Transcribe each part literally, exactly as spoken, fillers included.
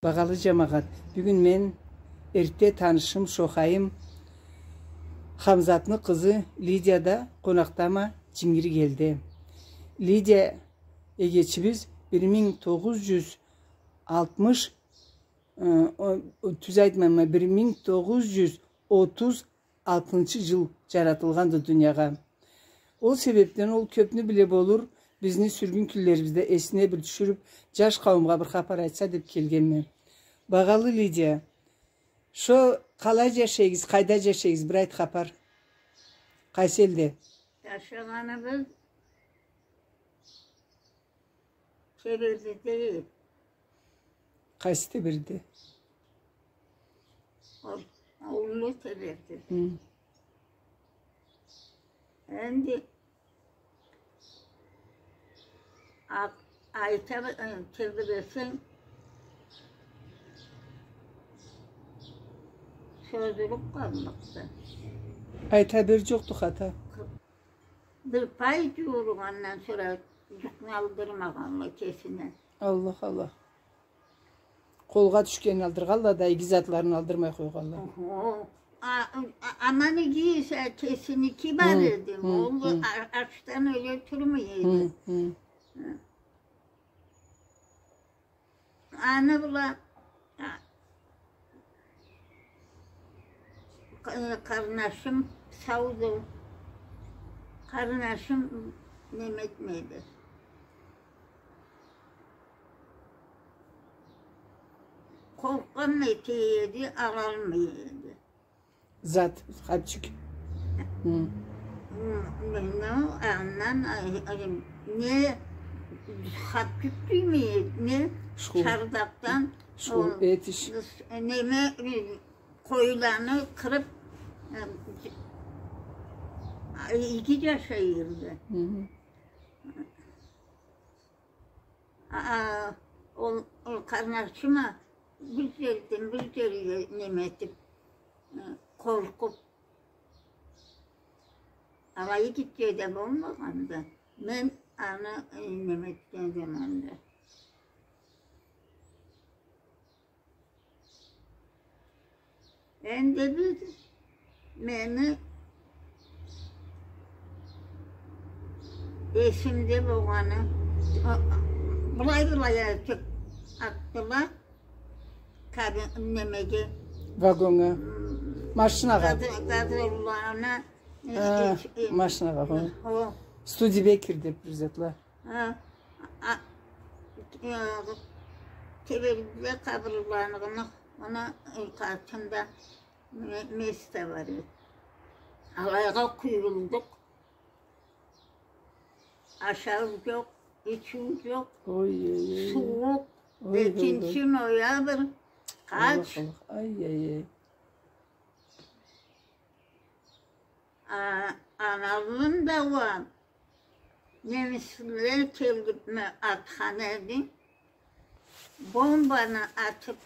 Багъалы джамагъат, бюгюн мен эртте танышым, шохайым Хамзатны къызы Лидия да къонакъдама Джингиргелде. Лидия эгечибиз бир минг тогъуз джюз алтмыш, э, о, о, тюз айтмайма, бир минг тогъуз джюз отуз алтынчы джыл джаратылгъанды дуниягъа. Ол себебден ол кёбню биле болур, бизни сюргюн кюнлерибизде эсине бир тюшюрюб, джаш къауумгъа бир хапар айтса деб келгенме. Багъалы Лидия, шо къалай джашайгъыз, къайда джашайгъыз, бир айт хапар. Къайсы элде? Джашагъаныбыз Тебердиде. Къайсы Теберди? Ол, ол уллу Теберди. Хы. Энди а-, айта, э, тебресенг, сёзюлюк къаллыкъды. Айта бир джокъду хата. Бир пай джууругъу, андан сора джукъну алдырмагъанла кесине. Аллах, Аллах. Къолгъа тюшгенин алдыргъанла да, иги затларын алдырмай къойгъанла. Охо. А, а, аман иги эсе, кесиники бар эди. Хы, ол хы. А-, ачдан ёле турмай эди. Хы, хы. Хы. Аны бла, а, къа-, къарнашым сауду. Къарнашым неме этмейди. Къоркъгъан эте эди, алалмай эди. Зат, хапчик. Хы. Хы, мени андан, ай, ай, не хапчик тиймей эди, не чардакъдан шкул, ол, эт иш. Неме, э, къойланы къырыб, э, иги джашай эди. Хы. А, ол, ол къарнашыма бир джерден бир джерге неме этиб, э, къоркъуб, алай гитче да болмагъанды, мен аны, э, неме этген заманда. Энди биз, мени эсимде болгъаны, былай-былай этиб атдыла, кабин-, немеге. Вагонга. М, машинагъа. Газ-, газолланы, э, э, э, машинагъа, хо. Хо. Студебеккер деб бир затла. А, а, э, Тебердиде къабырланыгъыны, аны, э, къатында ме-, место бар эди. Алайгъа къуюлдукъ. Ашау джокъ, ичиу джокъ. Ой, ой, ой. Сууукъ. Ой, ой, ой. Экинчи ноябрь. Къач. Аллах, Аллах. Ай, ай, ай. А, анадын да уа немисле келиб ме атхан эди. Бомбаны атыб,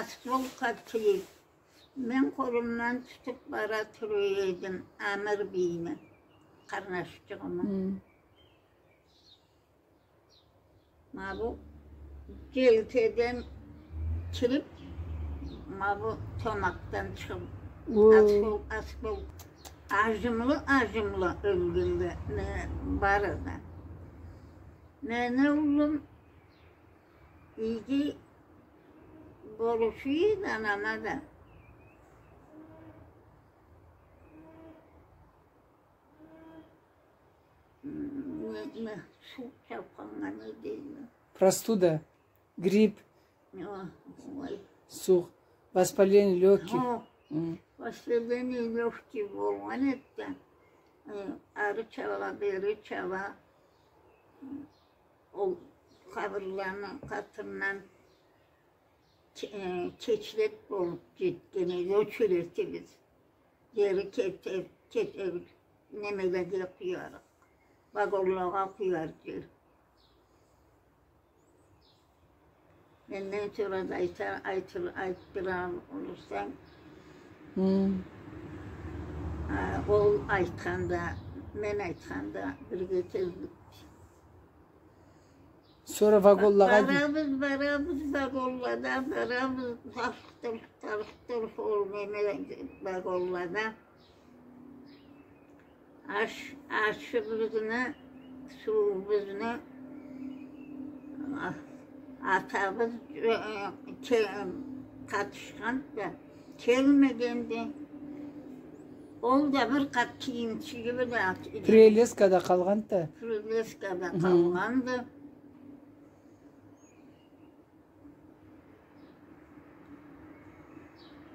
осколка тийиб, мен къолумдан тутуб бара тура эдим Амир бийни, къарнашчыгъымы. Хы. Ма бу джелкеден кириб, ма бу томакъдан чыгъыб, ой, оскол-, оскол-, ажымлы-ажымлы ёлгенле, не, бары да. Мени уллум иги болуучу эди анама да. М, не, не, сууукъ чабханнга не дейди? Простуда, грипп. О, ой. Сууукъ. Воспаление лёгких. О, м, воспаление лёгких болгъан эди да, э, ары чаба, бери чаба. Ол къабырланы къатындан Че-, э, кечлек болуб джетген эди, очередибиз. Джери кете-, кете-, немелеге къуярыкъ. Вагонлагъа къуяр джер. Менден сора да айта-, айтыр-, айтдырар болсанг. Хы. А, ол айтханда, мен айтханда, бирге келдик. Сора вагонлагъа ги- Барабыз, барабыз, вагонлада барабыз, тарх-турх, тарх-турх ол неме вагонлада. Аш-, ашыбызны, суубузну, а-, атабыз, э, ке-, къатышханды да, келмегенди. Ол да бир къат кийимчиги бла ат-, Прилескада къалгъанды да. Прилескада къалгъанды.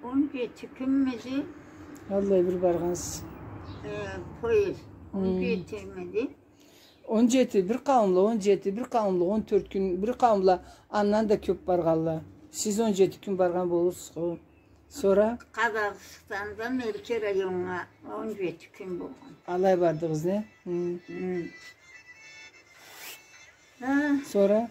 Он джети кюнмюдю? Аллай бир баргъансыз. Э, поезд. Он джетимиди? Он джети, бир къауумла, он джети, бир къауумла, он тёрт кюн, бир къауумла андан да кёп баргъанла. Сиз он джети кюн баргъан болурсуз хо. Сора? Къазахстандан Мерке районнга он джети кюн болгъан. Алай бардыгъыз, не? Хы. Хы. Хы. Сора?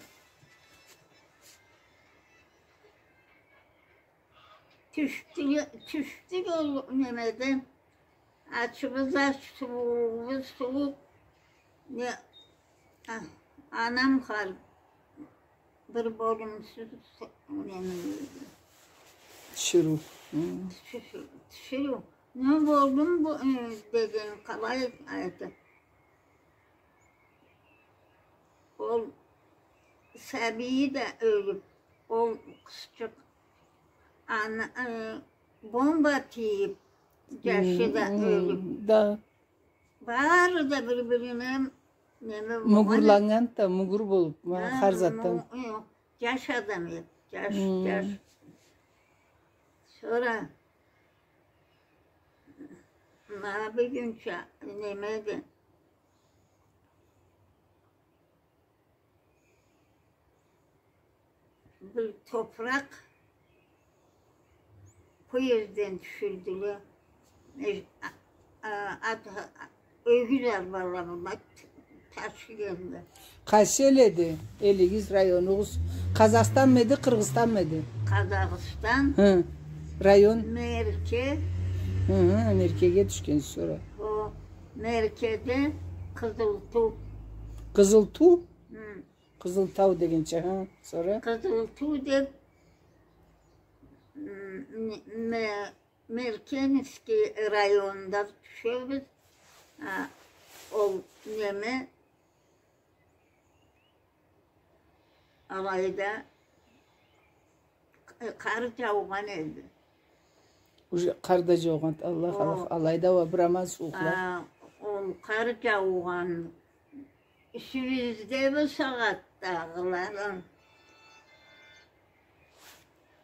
Тюшдю, тюшдю ол немеден. Ачыбыз ач, сууугъубуз сууукъ. Не, а, анам хар бир болумсуз неме. Тиширыу. Хы. Тиширыу, тиширыу. Не болду бу, э, деген, къалай айтып. Ол сабийи да ёлюп, ол къызчыкъ, аны, э, бомба тийип, джашы да ёлюп. Да. Бары да бир-бирине неме болгъан. Мугурланнган да, мугур болуп, ма, хар затдан. Му-, э, джаш адам эди, джаш, джаш. Сора, ма, бюгюнча немеди. Бир топуракъ поездден тюшюрдюле. Э, а, а, ат-, а, ёгюз арбала бла ташыгъанды. Къайсы эл эди? Элигиз, районугъуз. Къазахстанмы эди, Къыргъызстанмы эди? Къазахстан. Хы. Район? Мерке. Хы, хы, Меркеге тюшгенсиз сора. О, Меркеде Къызылтуу. Къызылтуу? Хы. Къызылтау дегенча, хы, сора? Къызылтуу деп, м, м, Ме-, Меркенский районунда тюшебиз. А, ол неме, алайда Къ-, къар джаугъан эди. Уже къар да джаугъан, Аллах, Аллах, алайда уа бир аман сууукъла. А, ол къар джаугъан. Юсюбюзде бу сагъатдагъыларын.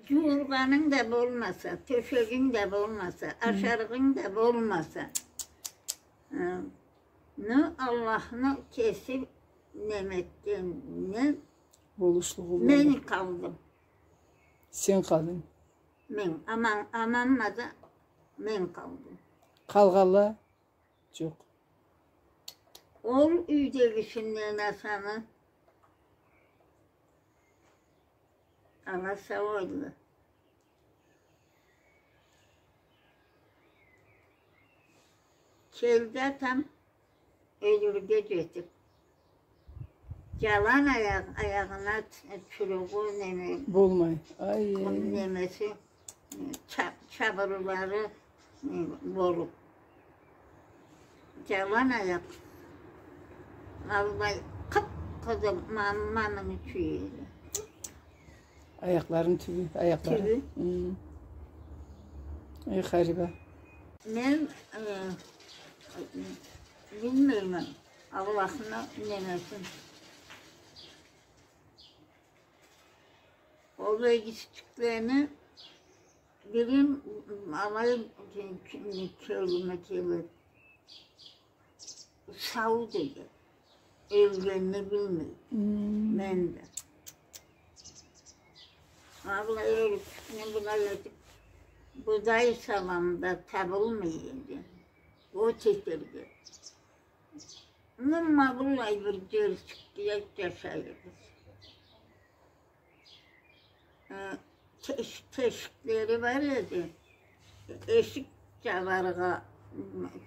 Джууургъанынг да болмаса, тёшегинг да болмаса, ашарыгъынг да болмаса. Хы. Ну, Аллахны кеси неме этгенинден болушлугъу мен къалдым. Сен къалдынг. Мен, аман, аманма да мен къалдым. Къалгъанла джокъ. Ол юйдегисинден асаны ала сау эдиле. Келди атам, ёлюрге джетип. Джалан аягъ-, аягъына ч-, чурукъу неме. Болмай. Ай, ай, ай. Немеси, ча-, чабырлары, э, болуп. Джалан аякъ. Аллай къып-къызыл мамманы чюйюле. Аякъларыны тюбю, аякълары. Тюбю. Хы. Эй, хариба. Мен, э, билмейме, Аллахны немесин. Ол эгичиклени бирин алай ке-, ке-, келиме келеди. Сау деди. Ёлгенин билмей. Хм. Мен да. Алай ёлюп, мен былай этип, будай салам да табылмай эди. От этерге. Ну, ма былай бир джерчикде джашайбыз. Э, теш-, тешиклери бар эди. Эшик джабаргъа,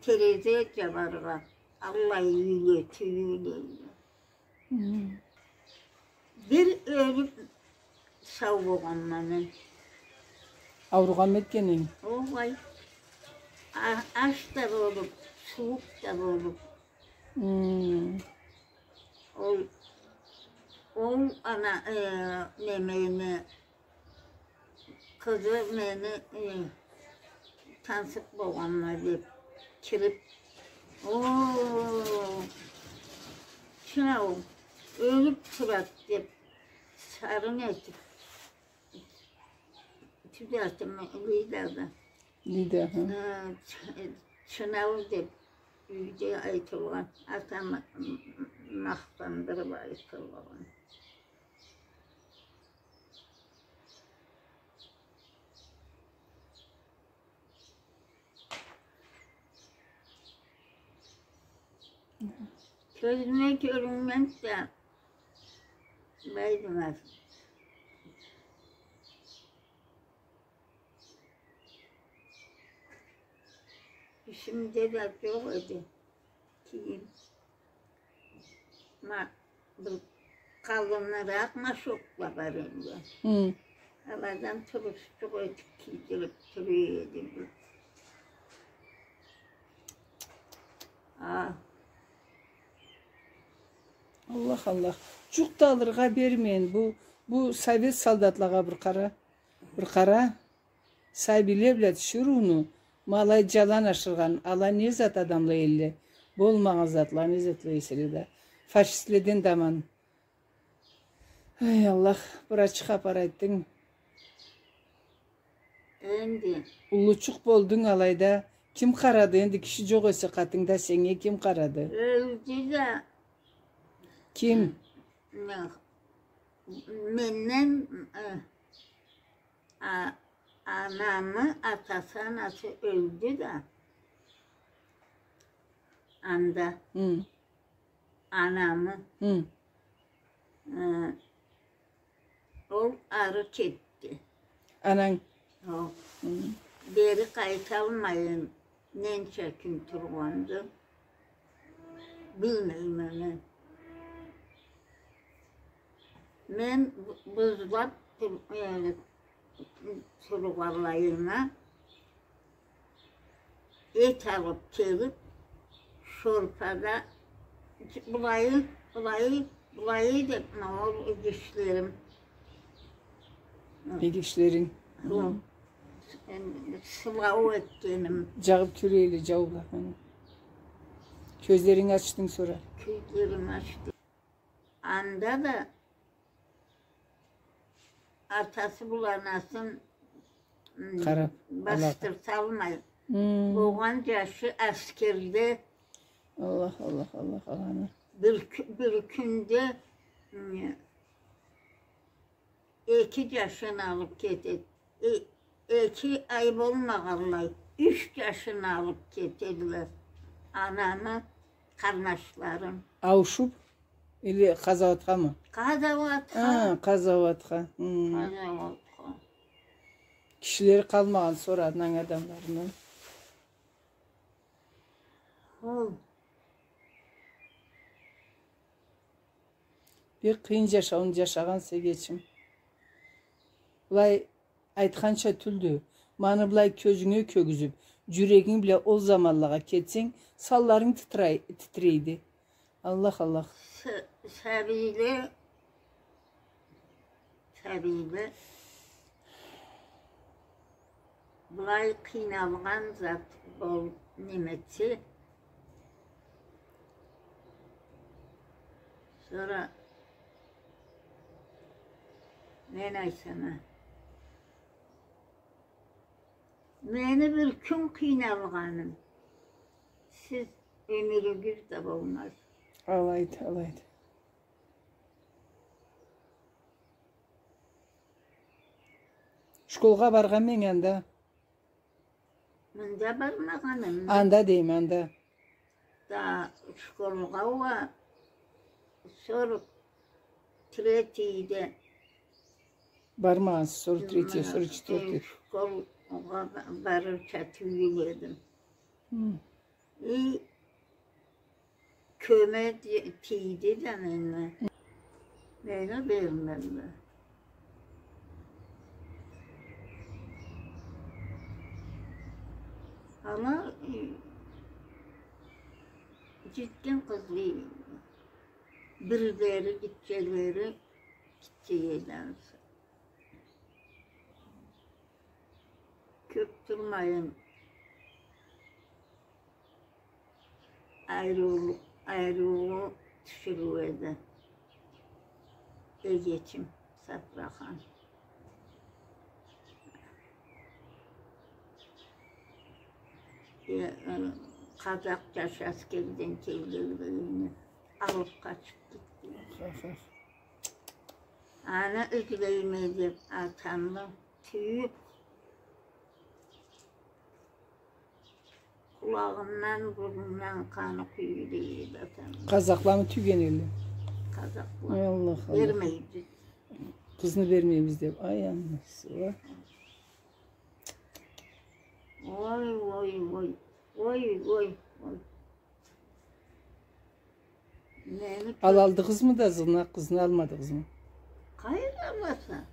терезе джабаргъа, аллай юйле тюйюле эди. Хм. Бир ёлюп сау болгъанма мен. Ауругъанмы этгенинг? Огъай. А-, аш да болуп, сууукъ да болуп. Хм. Ол, ол ана, э, немени, къызы мени, э, тансыкъ болгъанма деп кирип, о, чынау, ёлюп турад деп, сарын этип, тюзетип, Лида да. Лида, хы. Э, ч-, чынау деп, юйде айтылгъан, атам м-, м-, махтандырып айтылгъан. Кёзюме кёрюнмеди да, байдымаз. Ишимде да жокъ эди кийим. Ма, бир къалыныракъ машокла бар эди. Хы. Аладан турушчукъ этип кийдирип тура эди. А. Аллах, Аллах. Жукъ да алыргъа бермейин. Бу, бу совет солдатлагъа бир къара. Бир къара. Сабийле бла тиширыуну ма алай жалан ашыргъан, ала не зат адамла элле, болмагъан затла, не затла эселе да. Фашистледен да аман. Ай, Аллах, бир ачыкъ хапар айтдынг. Энди. Уллучукъ болдунг алайда. Ким къарады? Энди киши жокъ эсе къатынгда, сеннге ким къарады? Ёлдю да. Ким? М, менден, э, А-, анамы атасы, анасы ёлдю да. Анда. Хы. Анамы. Хы. Э, ол ары кетди. Ананг? Хо. Хы. Бери къайталмайын. Ненча кюн тургъанды, билмейме мен. Мен бу-, бузлап тур-, э, тургъанлайыма эт алып келип, шорпада былайы, былайы, былайы деп, ма ол игишлерим. Игишлеринг. Хо. Энди сылау этгеним. Жагъып кюлейле жау бла. Хы. Кёзлеринги ачдынг сора. Кёзлерими ачдым. Анда да атасы бла анасын, м, къарап, басдырталмай. Хы. Болгъан жашы аскерде. Аллах, Аллах, Аллах, Аллах. Бир кю-, бир кюнде, м, эки жашын алып кетеди. Э, эки ай болмагъанлай, юч жашын алып кетедиле. Анамы къарнашларым. Ауушуп? Или къазауатхамы? Къазауатха. Хы, къазауатха. Хы. Къазауатха. Кишилери къалмагъан сора ананг адамларыны. Хо. Бир къыйын жашауну жашагъанса, эгечим. Былай айтханча тюлдю. Ма аны былай кёзюнге кёргюзюп, жюрегинг бла ол заманлагъа кетсенг, санларынг титирей-, титирейди. Аллах, Аллах. С-, сабийле, сабийле. Былай къыйналгъан зат бол, неме этсе, сора мен айтсам а, мени бир кюн къыйналгъаным сиз ёмюрюгюз да болмаз. Алайды, алайды. Школгъа баргъанмы эдинг анда? Мында бармагъаным. Анда дейме, анда. Да, школгъа уа сорок третийде. Бармагъанса сорок третий, сорок четвёртый. Э, школгъа ба-, барырча тюйюл эдим. Хы. И кёме ти-, тийди да меннге. Мени бермедиле. Ала, э, джетген къызлы, бирлери, гитчелери, гитче эди ансы. Кёб турмайын, айрыулукъ, айрыуу тиширыу эди. Эгечим Сапрахан. Э, э, къазакъ джаш аскерден келгенле, алыб къачыб кетген. Аны излейме деб, атамы тюйюб, къулагъындан, бурнундан къаны къуюлуй эди атамы. Къазакъламы тюйген эдиле? Къазакъла. Ай Аллах, Аллах. Бермейбиз. Къызны бермейбиз деб. Ай, анасы, уа. Ой, ой, ой. Ой, ой, ой. Мени... Алалдыгъызмы да зынакъ къызны, алмадыгъызмы? Къайда аласа?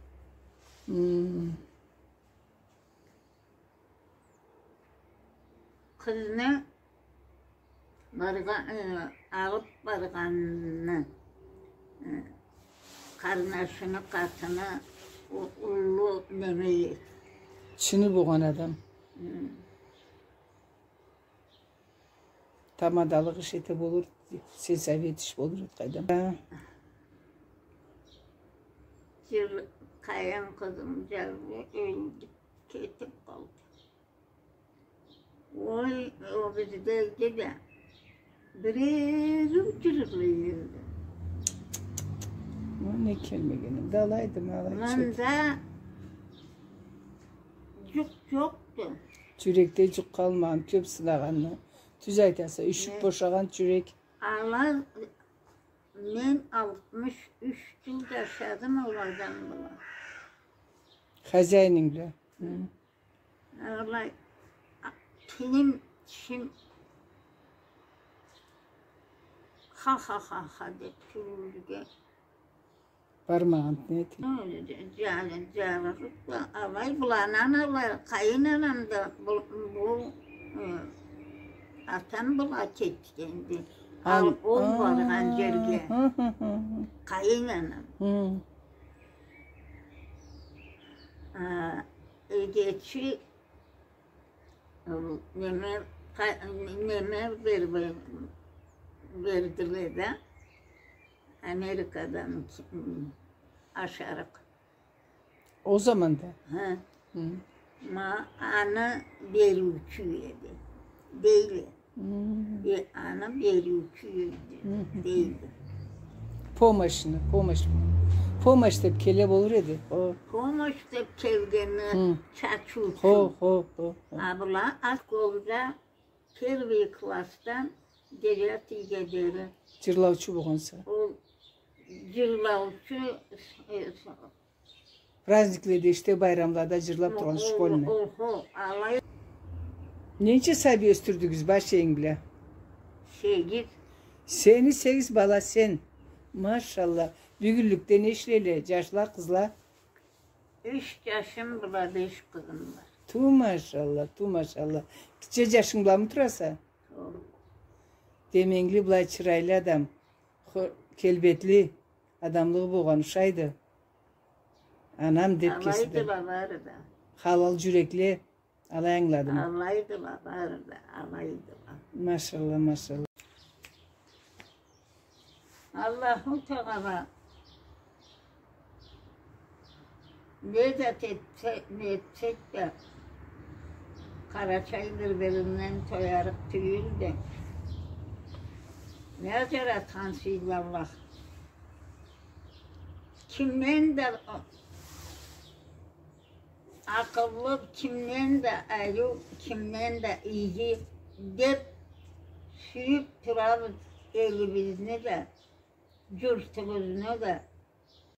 Хм. Къызны баргъа-, э, алыб баргъанны, э, къарнашыны къатыны у-, уллу неме эди. Чыны болгъан адам. Хм. Тамадалыкъ иш эте болур, сельсовет иш болур, къайдам. Джыл-, къайын къызым джарлы ёлдю, кетиб къалды. Ой, о биздеги да бирер джырыгъы эди. Ма не келмегеним да алайды, ма алайды. Мында джукъ джокъду. Джюрекде джукъ къалмагъан, кёб сынагъанны. Тюз айтаса, юшюб бошагъан джюрек. Ала, мен алтмыш юч джыл джашадым ол адам бла. Хозяининг бла. Хы. Алай, а, тилим, тишим ха-ха-ха-ха деб кюлюрге. Бармагъан, не этейим? Джа-, джа-, джарыгъыб да, алай бла, анам алай, къайын анам да, бу, бу, э, атам бла кетгенди. Ал-, ол баргъан джерге. Хы, хы, хы, хы. Къайын анам. Хы. А, эгечи, э, неме, къа-, неме бер-, бер-, бердиле да. Америкадан ки-, ашарыкъ. Ол заманда? Хы. Хы. Ма аны бериучю эди. Дейле. Хы. Э, аны бериучю эди. Хы, хы, хы. Дейле. Помощьну, помощь. Помощь деб келе болур эди. О. Помощь деб келгени, хы, чачыучу. Хо, хо, хо, хо. А была школда первый классдан девятыйге дери. Джырлаучу болгъанса. Ол джырлаучу, э, праздникледе, ишде, байрамлада джырлаб тургъан школьный. О, о, о, алай. Ненча сабий ёсдюрдюгюз башынгы бла? Сегиз. Сени сегиз бала сен. Машалла. Бюгюнлюкде не ишлейле джашла, къызла? Юч джашым бла беш къызым бар. Ту машалла, ту машалла. Гитче джашынг бламы тураса? Хо. Деменгили, былай чырайлы адам. Хо-, келбетли адамлыгъы болгъан ушайды. Анам деб кеси да. Алайдыла бары да. Халал джюрекле. Алай ангыладым. Алайдыла бары да, алайдыла. Машалла, машалла. Аллаху Тагъала не зат этсе, не этсек да, Къарачай бир-биринден тоярыкъ тюйюлдю. Не джаратхан сыйлы Аллах. Кимден да акъыллы, кимден да ариу, кимден да иги деб сюйюб турабыз элибизни да, джуртубузну да,